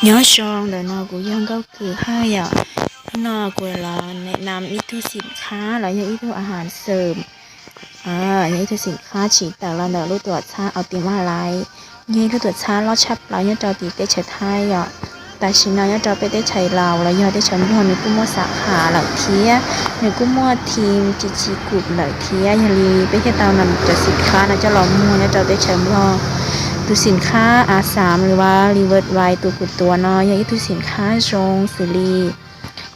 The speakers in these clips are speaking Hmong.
Nyob zoo, ntawm no kuv yog Nkauj Kws Hawj yom. Hnub no kuv los nim no ib tug xim khab los yog ib tug a has xwm, yog ib tug xim khab tsim tawm los ntawm lub tuam txhab Ultima Lite. Yog ib lub tuam txhab loj tshaj plaws nyob rau tim teb chaws Thaib yom. Tam sim no nyob rau peb teb chaws Laus los yog teb chaws Nplog nws kuj muaj xab khas lawm thiab, nws kuj muaj thim tsis tsis kuv lawm thiab. Yog li peb thiaj tau nqa cov xim khab no coj los muag nyob rau teb chaws Nplog. Tus xim khab a xav lwm vas li vwm vais tus kuv tuav no yog ib tug xim khab zoo xws li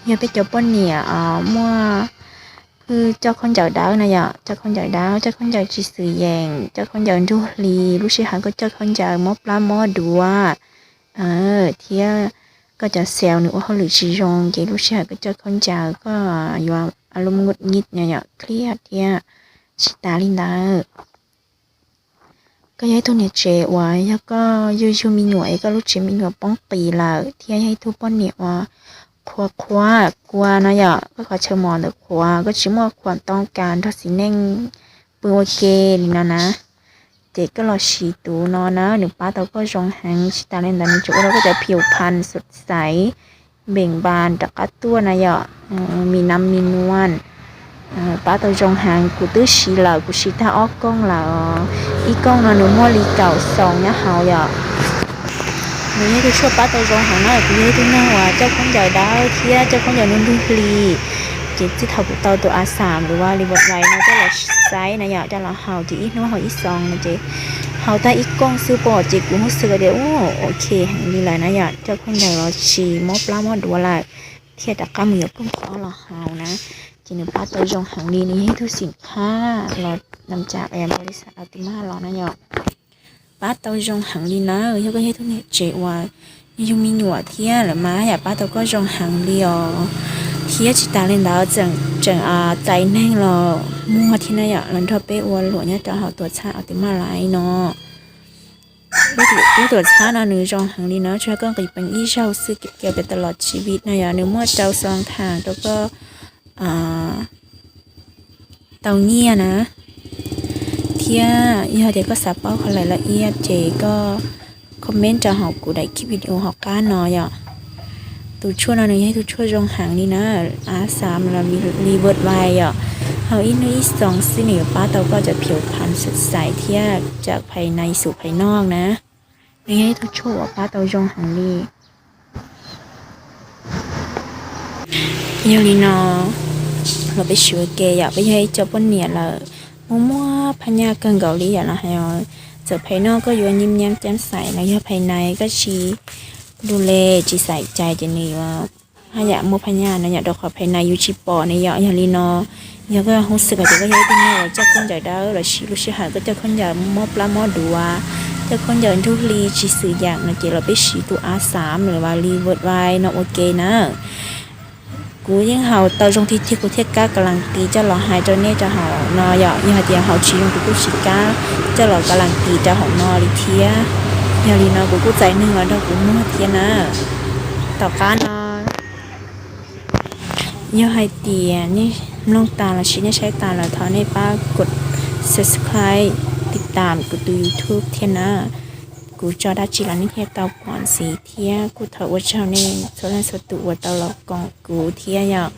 yog peb cov poj niam muaj hwj coj khaub ncaws dawb na yom, coj khaub ncaws dawb, coj khaub ncaws tsis xwm yeem, coj khaub ncaws nrug hli, lub sij hawm koj coj khaub ncaws mob plab mob duav thiab koj cov xaus nws ua hauj lwm tsis zoo ces lub sij hawm koj coj khaub ncaws koj yuav lub nkuj nyij no yom, clip thiab. Tsis tas li ntawd, koj yog ib tug niam tsev uas yog koj yug yug me nyuam es koj lub tsev me nyuam poob qis lawm thiab yog ib tug poj niam uas qhuav qhuav kua no yom, koj qhov chaw mos ntawm qhuav, koj tsis muaj khuam too kas nrog txiv neej pw ua ke li no na, ces koj los siv tus no na, nws pab tau koj zoo heev. Tsis tas li ntawd nws tseem ua rau koj cov phiu phas xwm xaiv npeem npas rov qab tuaj na yom, mi nam mi nuam, pab tau zoo heev. Kuv twb siv lawm, kuv siv tag ob kooj lawm. Ib kooj no nws muaj li kaum xoos nyob hauv yom. Nws yog ib tug tshuaj pab tau zoo heev na, kuv yog ib tug neeg uas coj khaub ncaws dawb thiab coj khaub ncaws nrug nrug hli, ces txij thaum kuv tau tus a xav lwm vas li vwm vais no coj los xaiv na yom, coj los haus ces ib hnub haus ib xoos no ces haus tag ib kooj xwb pom ces kuv hnub xwb tias u ok heev li lawm na yom, coj khaub ncaws los tsis mob plab mob duav lawm, thiaj rov qab mus yuav kooj ob los haus na. Ces nws pab tau zoo heev li, nws yog ib tug xim khab los nam cas npaus li xav a ti maj los na yom. Pab tau zoo heev li na, yog koj yog ib tug niam tsev uas yug me nyuam thiab lawm mas yam pab tau koj zoo heev li os. Thiab tsis tas li ntawd tseem txais neeg los muag thiab na yom, los nrog peb ua luam nyob rau hauv tuam txhab a ti maj lais no. Lub tuam txhab no nws zoo heev li no, tsuas yog koj nqis peev ib zaug xwb, kev pem tas los tsis vim no yom, nws muaj rau xoo tham rau koj tau nyiaj na. Thiab yog tias koj xav paub qhov lawm laj iab ces koj comment rau hauv kuv daim clip video hauv qab no yom. Tus tshuaj no nws yog ib tug tshuaj zoo heev li na, a xav los li vwm vais yom. Haus ib hnub ib xoos xwb nws yuav pab tau koj cov phiu phas xwm xaiv thiab tsam phais nais xum phais noj na. Nws yog ib tug tshuaj uas pab tau zoo heev li. Yog li no, los peb siv ua ke yom, peb yog ib co poj niam lawm, muaj muaj phaj nyaj kawg nkaus li yom, los hais txawm phais noj koj yuav nyiam nyiam cam xais los yog phais nais koj tsis du le tsis xaiv cai ces nws yuav haj yam muaj phaj nyaj no yom, rau qhov phais nais yus tsis pom ne yom. Yog li no, yog koj hnub xwm kom tias koj yog ib tug neeg uas coj khaub ncaws dawb los sis lub sij hawm koj coj khaub ncaws mob plab mob duav, coj khaub ncaws nrug hli tsis xwm yeem no ces los peb siv tus a xav lwm vas li vwm vais no ua ke na. Kuv yeej haus tau zoo tiag tiag kuv thiaj kam kas las tis coj los hais rau nej rau hauv no yom, yog hais tias haus tsis zoo kuv kuj tsis kam coj los kas las tis rau hauv no li thiab. Yog li no kuv kuj txais neeg los nrog kuv muag thiab na. Tom qab no yog hais tias nej mloog tas los sis nej saib tas lawm thov nej pab kos subscribe, tiv tam kuv tus YouTube thiab na. Kuv tso dab tsi los nej thiaj tau pom ntxiv thiab kuj thov ua tsaug nej txhua leej txhua tus uas tau los koom kuv thiab yom.